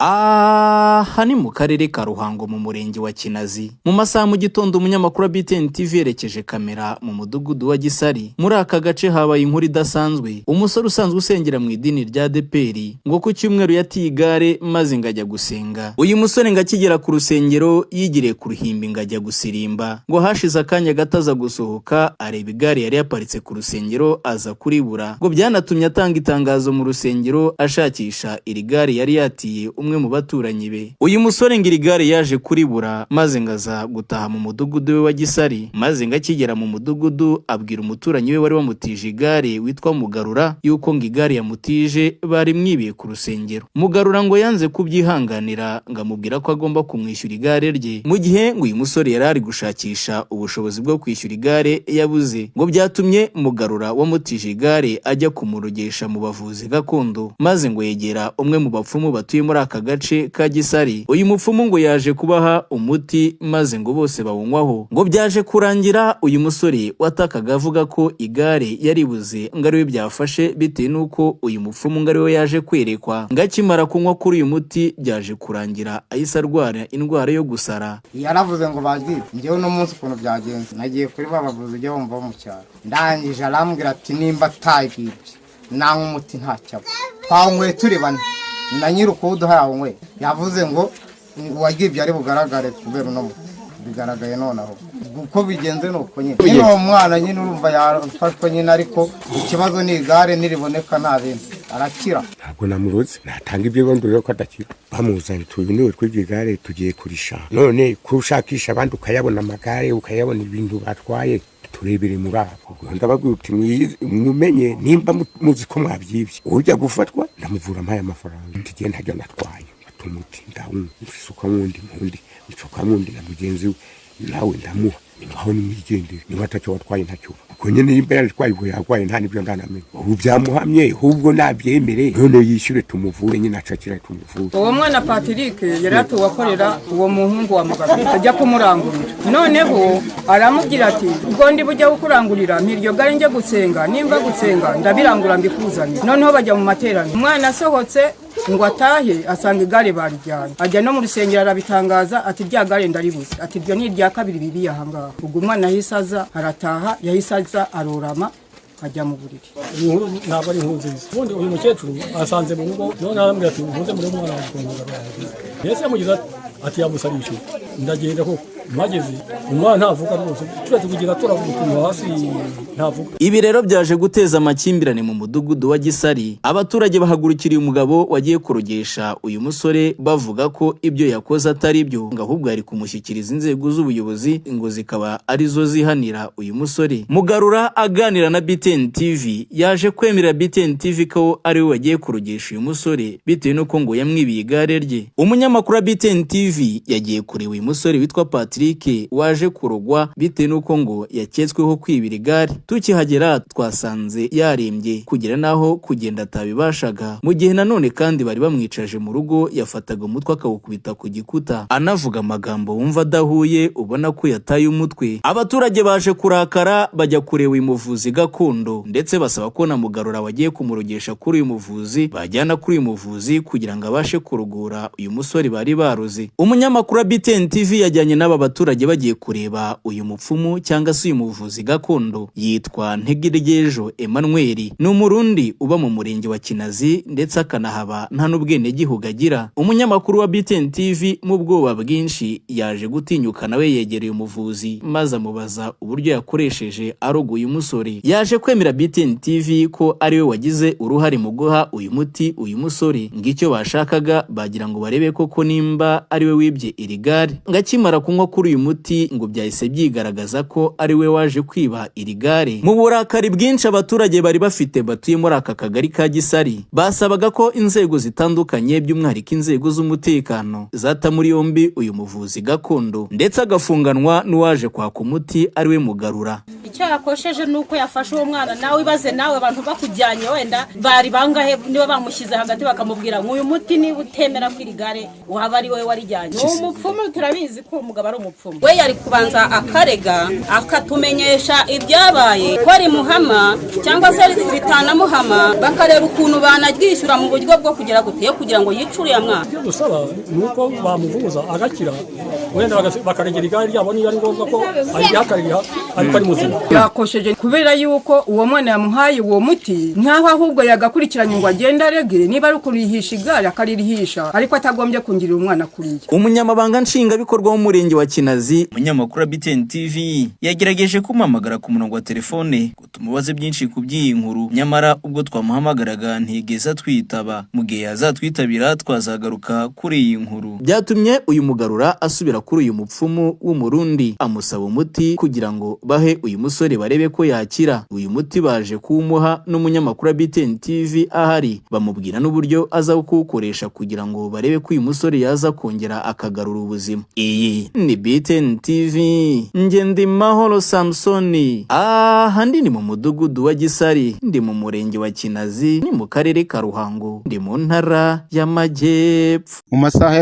Aha ni mu karere ka Ruhango, mu murenge wa Kinazi. Mu masaha mu gitondo, umunyamakuru wa BTN TV yerekeje kamera mu mudugudu wa Gisari. Muri aka gace habaye inkuru idasanzwe. Umusore usanzwe usengera mu idini rya ADEPR ngo ku cyumweru yatiye igare maze ngo ajya gusenga. Uyu musore ngo akigera ku rusengero yigiriye ku ruhimbi ngo ajya gusirimba. Ngo hashize akanya gato aza gusohoka, areba igare yari yaparitse ku rusengero, aza kuribura. Ngo byanatumye atanga itangazo mu rusengero ashakisha iri gare yari yatiye umwe mu baturanyi be. Uyu musore ngo iri gare yaje kuribura, maze ngo aza gutaha mu mudugudu we wa Gisari, maze ngo akigera mu mudugudu abwira umuturanyi we wari wamutije igare witwa Mugarura yuko ngo igare yamutije barimwibiye ku rusengero. Mugarura ngo yanze kubyihanganira, ngo amubwira ko agomba kumwishyura igare rye. Mu gihe ngo uyu musore yari ari gushakisha ubushobozi bwo kwishyura igare yabuze, ngo byatumye Mugarura wamutije igare ajya kumurogesha mu bavuzi gakondo, maze ngo yegera umwe mu bapfumu batuye muri aka gace ka Gisari. Uyu mupfumu ngo yaje kubaha umuti, maze ngo bose bawunywaho. Ngo byaje kurangira uyu musore watakaga avuga ko igare yaribuze ngo ariwe byafashe, bitewe n'uko uyu mupfumu ngo ariwe yaje kwerekwa. Ngo akimara kunywa kuri uyu muti, byaje kurangira ahise arwara indwara yo gusara. Yaravuze ngo bagiye. Njyewe uno munsi ukuntu byagenze, nagiye kuri ba bavuzi ujya wumva bo mu cyaro. Ndangije arambwira ati nimba atayibye nanywa umuti ntacyaba. Twanyweye turi bane na nyiri ukuwuduha yawunyweye. Yavuze ngo uwagibye ari bugaragare kubera uno muti. Bigaragaye noneho uko bigenze ni uko nyine uwo mwana nyine urumva yafashwe nyine, ariko ikibazo ni igare niriboneka nta bindi arakira. Ntabwo namuroze, natanga ibyo rero ko adakira. Bamuzanye tuyu niwe twibye igare, tugiye kurishaka. None kushakisha abandi ukayabona amagare, ukayabona ibintu batwaye, turebere muri abo. Ubwo ndababwira uti mumenye nimba muzi ko mwabyibye, ujya gufatwa ndamuvura ampaye amafaranga. Tugiye ntajya natwaye, mfata umuti ndawunywa, nsuka wundi mundi, nsuka wundi na mugenzi we nawe ndamuha. Ngaho nimwigendere, niba atacyo watwaye ntacyo. Ubwo nyine nimba yaritwaye, ubwo yarwaye, nta nibyo ndanamenya. Ubu byamuhamye, ahubwo nabyemere none yishyure tumuvure nyine, acakira tumuvure. Uwo mwana Patrick yari atuwe akorera uwo muhungu wa Mugabo, ajya kumurangurira. Noneho aramubwira ati ubwo ndi bujya kukurangurira, ntiryo gare njye gusenga, nimba gusenga ndabirangura mbikuzanire. Noneho bajya mu materaniro. Umwana asohotse ngo atahe, asanga igare barijyanye. Ajya no mu rusengero arabitangaza ati rya gare ndaribuze, ati iryo ni irya kabiri bibiye ahangaha. Ubwo umwana yahise aza arataha, yahise aza arorama ajya mu buriri. Iyi nkuru ntabwo ari inkuru nziza. Ubundi uyu mukecuru asanze mu rugo, none arambwira ati muze murebe umwana wanjye ukuntu arwaye. Mbese yamugize ati yamusarishije. Ndagenda koko, mpageze umwana ntavuga rwose, turetse kugira turavuga utuntu hasi, ntavuga. Ibi rero byaje guteza amakimbirane mu mudugudu wa Gisari. Abaturage bahagurukiriye umugabo wagiye kurogesha uyu musore, bavuga ko ibyo yakoze atari byo, ngo ahubwo yari kumushyikiriza inzego z'ubuyobozi ngo zikaba arizo zihanira uyu musore. Mugarura aganira na BTN TV yaje kwemerera BTN TV ko ari we wagiye kurogesha uyu musore, bitewe n'uko ngo yamwibiye igare rye. Umunyamakuru wa BTN TV yagiye kureba uyu musore witwa Patrick waje kurogwa bitewe n'uko ngo yaketsweho kwibira igare. Tukihagera twasanze yarembye kugera n'aho kugenda atabibashaga. Mu gihe nanone kandi bari bamwicaje mu rugo, yafataga umutwe akawukubita ku gikuta, anavuga amagambo wumva adahuye, ubona ko yataye umutwe. Abaturage baje kurakara, bajya kureba uyu muvuzi gakondo, ndetse basaba ko na Mugarura wagiye kumurogesha kuri uyu muvuzi bajyana kuri uyu muvuzi kugira ngo abashe kurogora uyu musore bari baroze. Umunyamakuru wa BTN TV yajyanye n'aba baturage bagiye kureba uyu mupfumu cyangwa se uyu muvuzi gakondo. Yitwa Ntegeryejo Emmanuel, ni Umurundi uba mu murenge wa Kinazi, ndetse akanahaba nta n'ubwenegihugu agira. Umunyamakuru wa BTN TV mu bwoba bwinshi yaje gutinyuka nawe yegereye umuvuzi, maze amubaza uburyo yakoresheje aroga uyu musore. Yaje kwemera BTN TV ko ariwe wagize uruhare mu guha uyu muti uyu musore. Ngo icyo bashakaga bagira ngo barebe koko nimba ariwe wibye iri gare. Ngo akimara kunywa kuri uyu muti, ngo byahise byigaragaza ko ariwe waje kwiba iri gare. Mu burakari bwinshi abaturage bari bafite batuye muri aka kagari ka Gisari, basabaga ko inzego zitandukanye, by'umwihariko inzego z'umutekano, zata muri yombi uyu muvuzi gakondo, ndetse agafunganwa n'uwaje kwaka umuti ariwe Mugarura. Icyo yakosheje ni uko yafashe uwo mwana. Nawe ibaze nawe, abantu bakujyanye wenda bari bangahe, niba bamushyize hagati bakamubwira ngo uyu muti niba utemera ko iri gare waba ari wowe warijyanye. Ni umupfumu, turabizi ko uwo mugabo ari umupfumu. We yari kubanza akarega, akatumenyesha ibyabaye, ko rimuhama cyangwa se ritanamuhama, bakareba ukuntu banaryishyura mu buryo bwo kugira gute yo kugira ngo yice uriya mwana. Icyo dusaba ni uko bamuvuza agakira, wenda bakaregera igare ryabo niba ari ngombwa ko ariha akariha, ariko ari muzima. Yakosheje kubera yuko uwo mwana yamuhaye uwo muti, nkaho ahubwo yagakurikiranye ngo agende arege, niba ari ukurihisha igare akaririhisha, ariko atagombye kungirira umwana kuriya. Umunyamabanga nshingwabikorwa w'umurenge wa Kinazi, umunyamakuru wa BTN TV yagerageje kumuhamagara ku murongo wa telefone ngo tumubaze byinshi ku by'iyi nkuru, nyamara ubwo twamuhamagaraga ntigeze atwitaba. Mu gihe yazatwitabira twazagaruka kuri iyi nkuru. Byatumye uyu mugarura asubira kuri uyu mupfumu w'Umurundi, amusaba umuti kugira ngo bahe uyu musore barebe ko yakira. Uyu muti baje kuwumuha n'umunyamakuru wa BTN TV ahari, bamubwira n'uburyo aza kuwukoresha kugira ngo barebe ko uyu musore yaza kongera akagarura ubuzima. Iyi ni BTN TV, nge ndi Mahoro Samsoni. Aha ndi ni mu mudugudu wa Gisari, ndi mu murenge wa Kinazi, ni mu karere ka Ruhango, ndi mu ntara y'Amajyepfo. Mu masaha.